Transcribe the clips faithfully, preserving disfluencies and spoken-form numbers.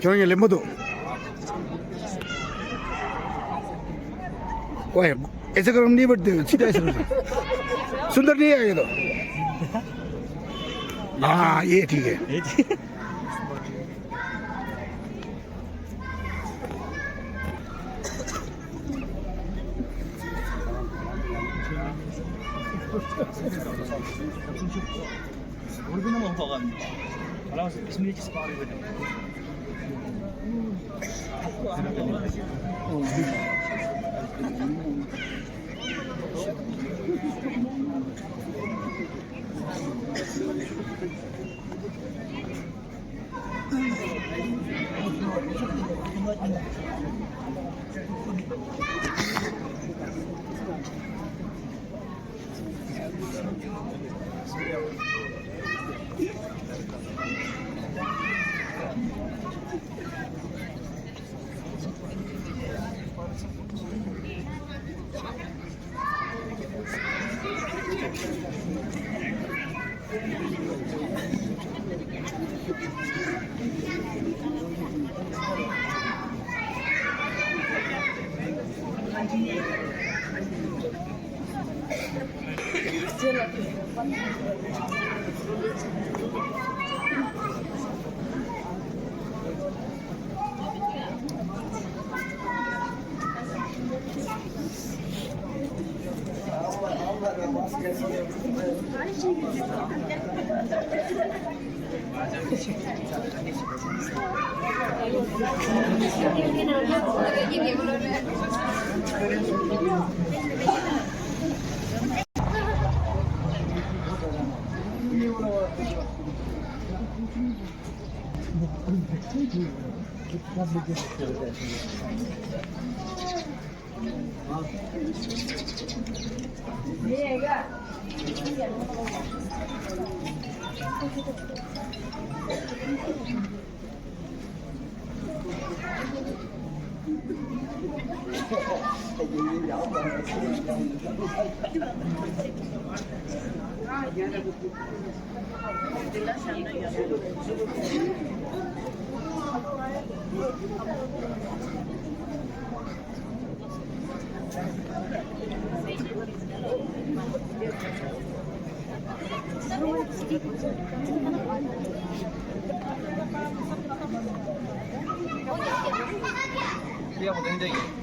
ཁྱོད་ཉིད་ལེན་པ་འདུག་ཨོ་ཡ། ऐसे करो, नहीं बढ़ते हो, सीधा ऐसे करो। सुंदर नहीं आएगा तो। हाँ, ये ठीक है।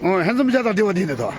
ཨོ། ཧན་སམ་ཤ་དང་བདེ་བ་འདི་ནས་ཐོ།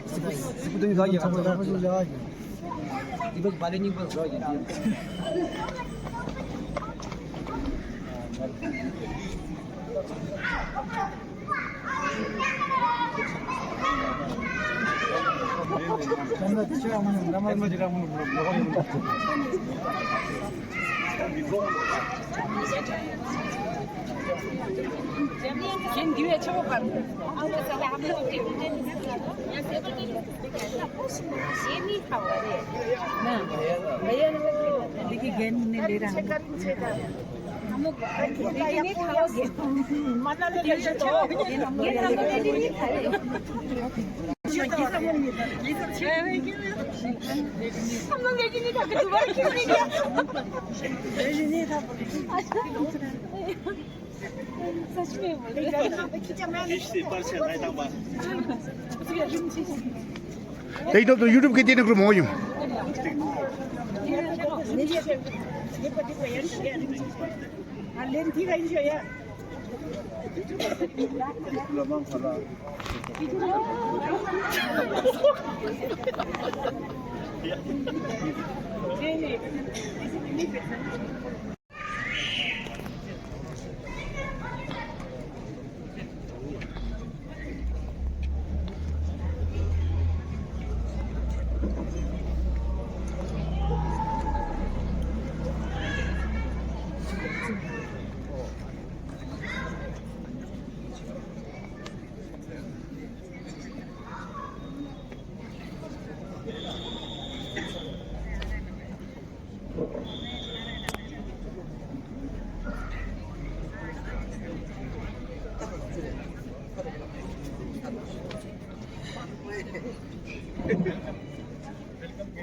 ཡུ་ཊུབ་གི་དེ་ནི་ཁུར་མོ་ཡིན།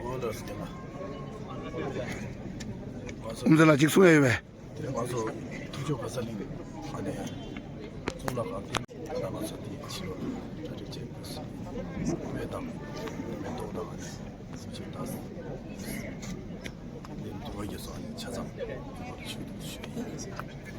ཨོ་ལགས་སོ། ཨོ་ལགས་སོ། ཨོ་ལགས་སོ། ང་ཚོ་ཐུགས་ཆོས་ག་ས་ལིང་ཨ་ནི། གསུང་ལ་གང་དེ་ང་ཚོ་དེའི་ཕྱི་རོལ་གྲ་སྒྲིག་བྱེད་དགོས། མེ་དང་མེ་ཏོག་དང་ནི་སུམ་ཅུ་དང་ལྡན་དུ་བ་ཡི་སོགས་ནི་ཆ་ཚང་བར་ཞུ་དུ་ཞུ་ཡིན།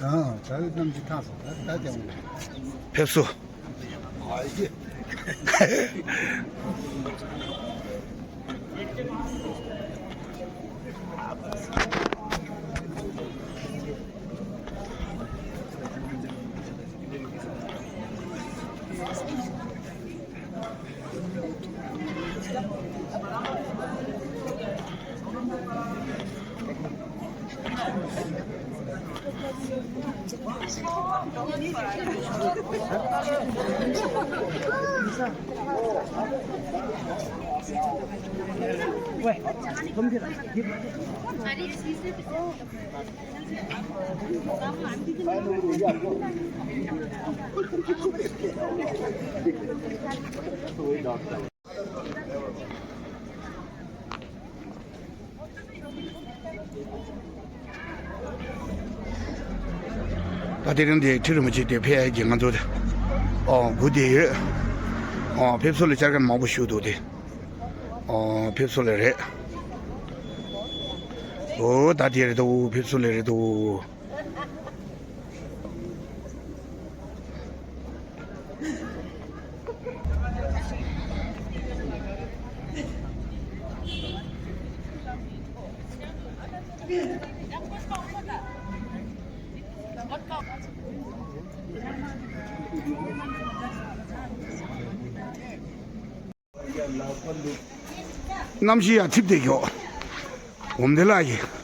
ཨ། ད་རེས་གནམ་གྱི་ཐག་སོང་། ད་ད་ཀྱང་། ཕེབས་བསུ། ཨ་ཡེ། ད་དེ་རིང་འདི་ཁྲི་རིན་པོ་ཆེ་དེ་ཕེབས་ཡས་ཀྱི་ང་ཚོ་ཨོ་སྒུག་བསྡད་ཡོད། ཨོ་ཕེབས་བསུ་ལ་བཅར་མཁན་མང་པོ་ཞིག་འདུག་སྟེ། ཨོ་ཕེབས་བསུ་ལ་རེད། ཨོ་ད་དེ་རེད་འདུག་ཕེབས་བསུ་ལ་རེད་འདུག་གནམ་གཤིས་ཡང་འཐིབས་བསྡད་ཡོད། འོ་འདི་ལ་ཡིན།